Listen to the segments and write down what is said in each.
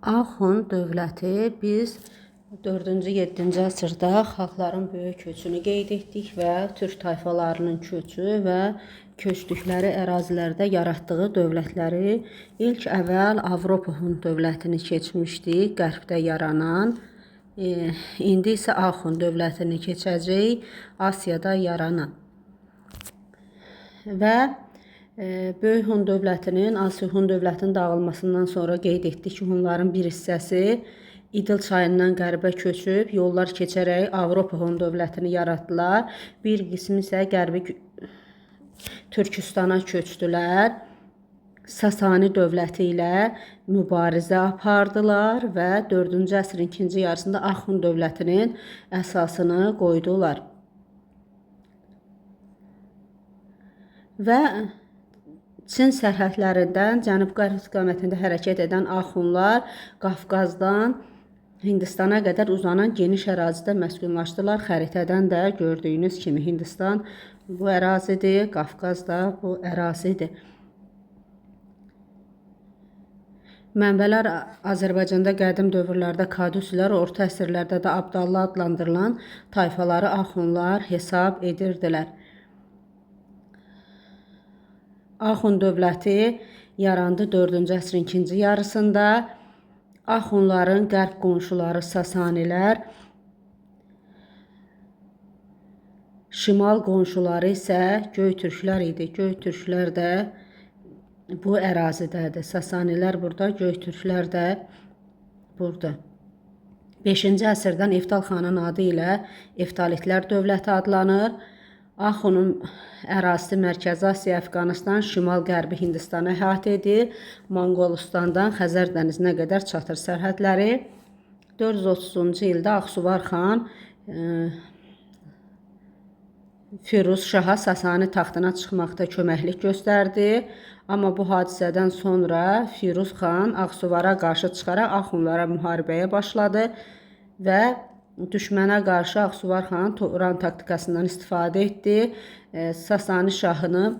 Axund dövləti biz 4-cü, 7-ci əsrdə xalqların böyük köçünü qeyd etdik və türk tayfalarının köçü və köçdükləri ərazilərdə yaratdığı dövlətləri ilk əvvəl Avropa Hun dövlətini keçmişdik, qərbdə yaranan. İndi isə Axund dövlətini keçəcəyik, Asiyada yaranan. Və Böyük Hun dövlətinin, Asiya Hun dövlətinin dağılmasından sonra qeyd etdik ki, Hunların bir hissəsi İdil çayından qərbə köçüb, yollar keçərək Avropa Hun dövlətini yaratdılar. Bir qismi isə Qərbi Türkistana köçdülər. Sasani dövləti ilə mübarizə apardılar və 4-cü əsrin ikinci yarısında Axund dövlətinin əsasını qoydular. Və Çin sərhədlərindən cənub-qərb istiqamətində hərəkət edən Axundlar Qafqazdan Hindistana qədər uzanan geniş ərazidə məskunlaşdılar. Xəritədən də gördüyünüz kimi Hindistan bu ərazidir, Qafqaz da bu ərazidir. Mənbələr Azərbaycanda qədim dövrlərdə Kadusilər, orta əsrlərdə də Abdallı adlandırılan tayfaları Axundlar hesab edirdilər. Axund dövləti yarandı 4-cü əsrin ikinci yarısında. Axundların qərb qonşuları Sasanilər, şimal qonşuları isə Göytürklər idi. Göytürklər də bu ərazidədir. Sasanilər burada, Göytürklər də burada. 5-ci əsrdən Eftal xanın adı ilə Eftalitlər dövləti adlanır. Axunun ərazisi Mərkəzi Asiya, Əfqanistan, şimal-qərbi Hindistanı əhatə edir. Monqolistandan Xəzər dənizinə qədər çatır sərhədləri. 430-cu ildə Ağsuvar xan Firuz Şaha Sasani taxtına çıxmaqda köməklik göstərdi. Amma bu hadisədən sonra Firuz xan Ağsuvara qarşı çıxaraq Axunlara müharibəyə başladı və düşmənə qarşı Ağsuvar xan Turan taktikasından istifadə etdi. Sasani şahını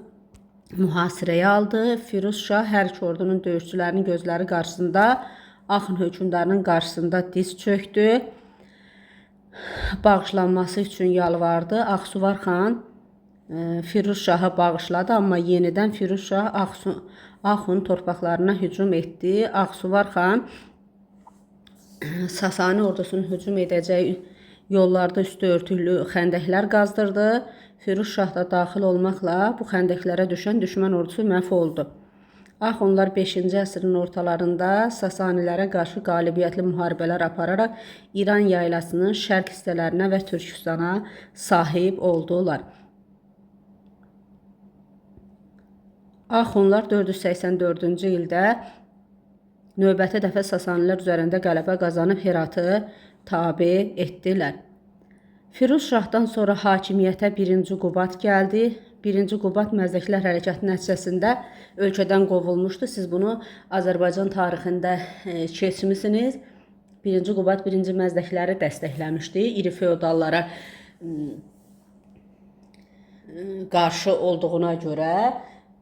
mühasirəyə aldı. Firuz Şah hər iki ordunun döyüşçülərinin gözləri qarşısında Axun hökmdarının qarşısında diz çökdü. Bağışlanması üçün yalvardı. Ağsuvar xan Firuz Şahı bağışladı, amma yenidən Firuz Şah Axun torpaqlarına hücum etdi. Ağsuvar xan Sasani ordusunun hücum edəcəyi yollarda üstü örtüklü xəndəklər qazdırdı. Firuz Şah da daxil olmaqla bu xəndəklərə düşən düşmən ordusu məhv oldu. Axundlar 5-ci əsrin ortalarında Sasanilərə qarşı qalibiyyətli müharibələr apararaq İran yaylasının şərq hissələrinə və Türkistana sahib oldular. Axundlar 484-cü ildə növbəti dəfə Sasanilər üzərində qələbə qazanıb Heratı tabe etdilər. Firuz Şahdan sonra hakimiyyətə 1-ci Qubad gəldi. 1-ci Qubad Məzdəkilər hərəkatı nəticəsində ölkədən qovulmuşdu. Siz bunu Azərbaycan tarixində keçmisiniz. 1-ci Qubad 1-ci Məzdəkləri dəstəkləmişdi. İri feodallara qarşı olduğuna görə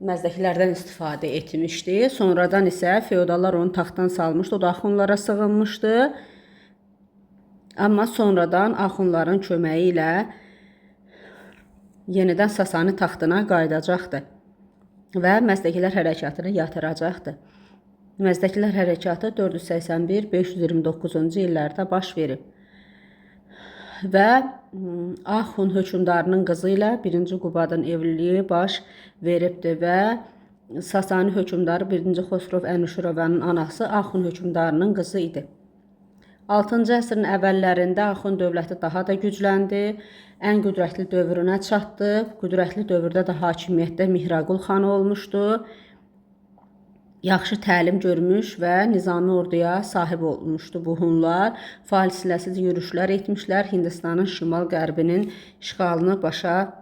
Məzdəklərdən istifadə etmişdi. Sonradan isə feodallar onu taxtdan salmışdı. O da Axundlara sığınmışdı. Amma sonradan Axundların köməyi ilə yenidən Sasani taxtına qayıdacaqdı və Məzdəkilər hərəkatını yatıracaqdı. Məzdəkilər hərəkatı 481-529-cu illərdə baş verib və Axund hökmdarının qızı ilə 1-ci Qubadın evliliyi baş veribdir və Sasani hökmdarı 1-ci Xosrov Ənuşirovanın anası Axund hökmdarının qızı idi. 6-cı əsrin əvvəllərində Axund dövləti daha da gücləndi. Ən qüdrətli dövrünə çatdı. Qüdrətli dövrdə də hakimiyyətdə Mihraqul xanı olmuşdu. Yaxşı təlim görmüş və nizami orduya sahib olmuşdu bu Hunlar. Fasiləsiz yürüşlər etmişlər. Hindistanın şimal-qərbinin işğalını başa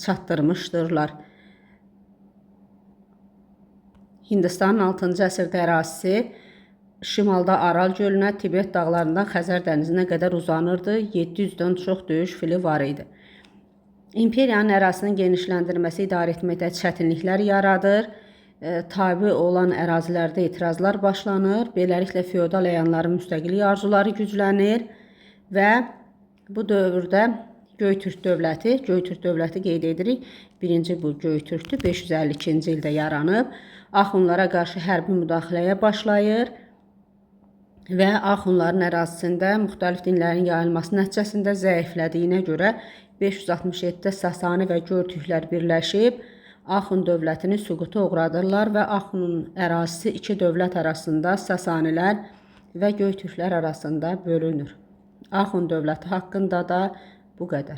çatdırmışdırlar. Hindistanın 6-cı əsrdə ərazisi şimalda Aral gölünə, Tibet dağlarından Xəzər dənizinə qədər uzanırdı. 700-dən çox döyüş fili var idi. İmperiyanın ərazisinin genişləndirilməsi idarə etməkdə çətinliklər yaradır. tabe olan ərazilərdə etirazlar başlanır. Beləliklə feodal əyanların müstəqillik arzuları güclənir və bu dövrdə Göytürk dövləti, Göytürk dövləti qeyd edirik. Birinci bu Göytürkdür, 552-ci ildə yaranıb. Axunlara qarşı hərbi müdaxiləyə başlayır və Axunların ərazisində müxtəlif dinlərin yayılması nəticəsində zəiflədiyinə görə 567-də Sasani və Göytürklər birləşib Axun dövlətini süquta uğradırlar və Axunun ərazisi iki dövlət arasında Sasanilər və Göytürklər arasında bölünür. Axun dövləti haqqında da bu qədər.